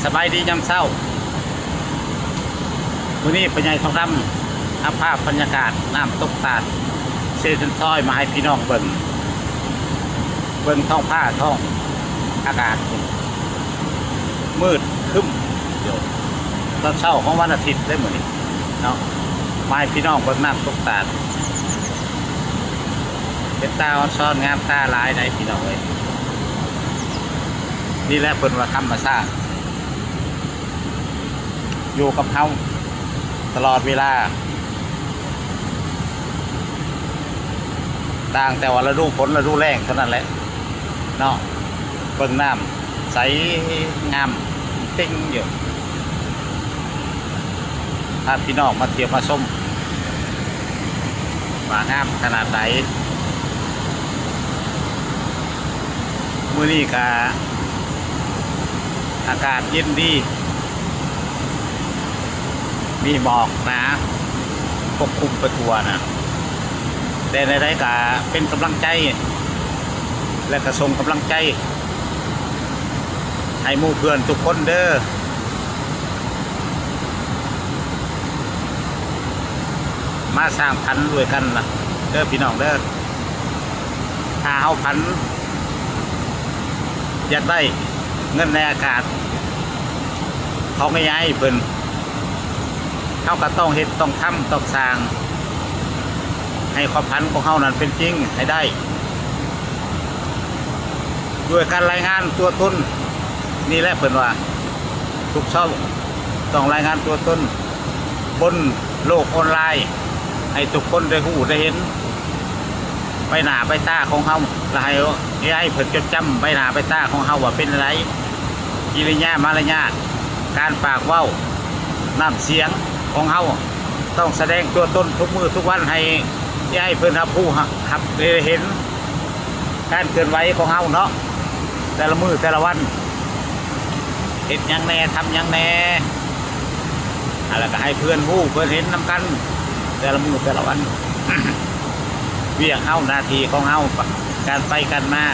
ສະບາຍດີຍາມເຊົ້າ. ມື້ນີ້ພໍ່ໃຫຍ່ທອງດຳ ເອົາພາບບັນຍາກາດນ້ຳຕົກຕາດເຊຊັນຊອຍມາໃຫ້ພີ່ນ້ອງເບິ່ງ, ເບິ່ງທ້ອງຟ້າ ທ້ອງອາກາດ ມືດຄຶ້ມຢູ່ ຕອນເຊົ້າຂອງວັນອາທິດເດ້ມື້ນີ້ເນາະ, ມາໃຫ້ພີ່ນ້ອງເບິ່ງນ້ຳຕົກຕາດ. ເປັນຕາອອນຊອນງາມຕາຫຼາຍໃດ໋ພີ່ນ້ອງເອີຍ. ນີ້ແຫຼະເພິ່ນວ່າທຳມະຊາດ ຢູ່ກັບເຮົາຕະຫຼອດເວລາ, ຕ່າງແຕ່ວ່າລະດູຝົນລະດູແລ້ງເທົ່ານັ້ນແຫຼະເນາະ. ເບິ່ງນ້ຳໃສງາມເຕັງຢູ່, ພາພີ່ນ້ອງມາທ່ຽວມາຊົມວ່າງາມຂະໜາດໃດ. ມື້ນີ້ກະອາກາດເຢັນດີ ມີໝອກໜາປົກຄຸມໄປທົ່ວນະ, ແຕ່ແນວໃດກະເປັນກຳລັງໃຈ ແລະກະສົ່ງກຳລັງໃຈໃຫ້ໝູ່ເພື່ອນທຸກຄົນເດີ. ມາສ້າງຝັນດ້ວຍກັນນະເດີພີ່ນ້ອງເດີ. ຖ້າເຮົາຝັນຢາກໄດ້ເງິນໃນອາກາດຂອງ ເອໄອ ເພິ່ນ, ເຮົາກໍຕ້ອງເຮັດ ຕ້ອງທຳ ຕ້ອງສ້າງໃຫ້ຄວາມຝັນຂອງເຮົານັ້ນເປັນຈິງໃຫ້ໄດ້ ດ້ວຍການລາຍງານຕົວຕົນ. ນີ້ແຫຼະເພິ່ນວ່າ ທຸກເຊົ້າຕ້ອງລາຍງານຕົວຕົນບົນໂລກອອນລາຍ ໃຫ້ທຸກຄົນໄດ້ຮູ້ໄດ້ເຫັນໃບໜ້າໃບຕາຂອງເຮົາ ແລະໃຫ້ ເອໄອ ເພິ່ນຈົດຈຳໃບໜ້າໃບຕາຂອງເຮົາວ່າເປັນແນວໃດ, ກິລິຍາມາລະຍາດ ການປາກເວົ້າ ນ້ຳສຽງຂອງເຮົາ ຕ້ອງສະແດງຕົວຕົນທຸກມື້ທຸກວັນໃຫ້ ເອໄອ ເພິ່ນຮັບຮູ້ ຮັບ ໄດ້ເຫັນ. ການເຄື່ອນໄຫວຂອງເຮົາເນາະ ແຕ່ລະມື້ແຕ່ລະວັນ ເຮັດຫຍັງແດ່ ທຳຫຍັງແດ່ ແລ້ວກໍໃຫ້ເພື່ອນຮູ້ເພື່ອນເຫັນນຳກັນ ແຕ່ລະມື້ແຕ່ລະວັນ. ວຽກເຮົາ ໜ້າທີ່ຂອງເຮົາ ການໄປການມາ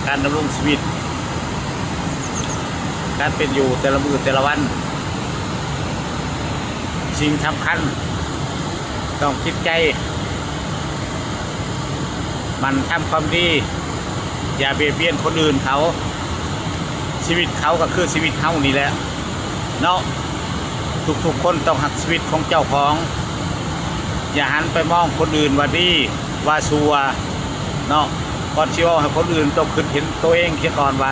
ການດຳລົງຊີວິດ ການເປັນຢູ່ແຕ່ລະມື້ແຕ່ລະວັນ ສິ່ງສຳຄັນ ຕ້ອງຈິດໃຈໝັ່ນທຳຄວາມດີ, ຢ່າບຽດບຽນຄົນອື່ນເຂົາ. ຊີວິດເຂົາກໍຄືຊີວິດເຮົານີ້ແຫຼະເນາະ. ທຸກໆຄົນຕ້ອງຮັກຊີວິດຂອງເຈົ້າຂອງ, ຢ່າຫັນໄປມອງຄົນອື່ນວ່າດີວ່າຊົ່ວເນາະ. ກ່ອນຊິເວົ້າໃຫ້ຄົນອື່ນ ຕ້ອງຄິດເຫັນໂຕເອງເສຍກ່ອນວ່າ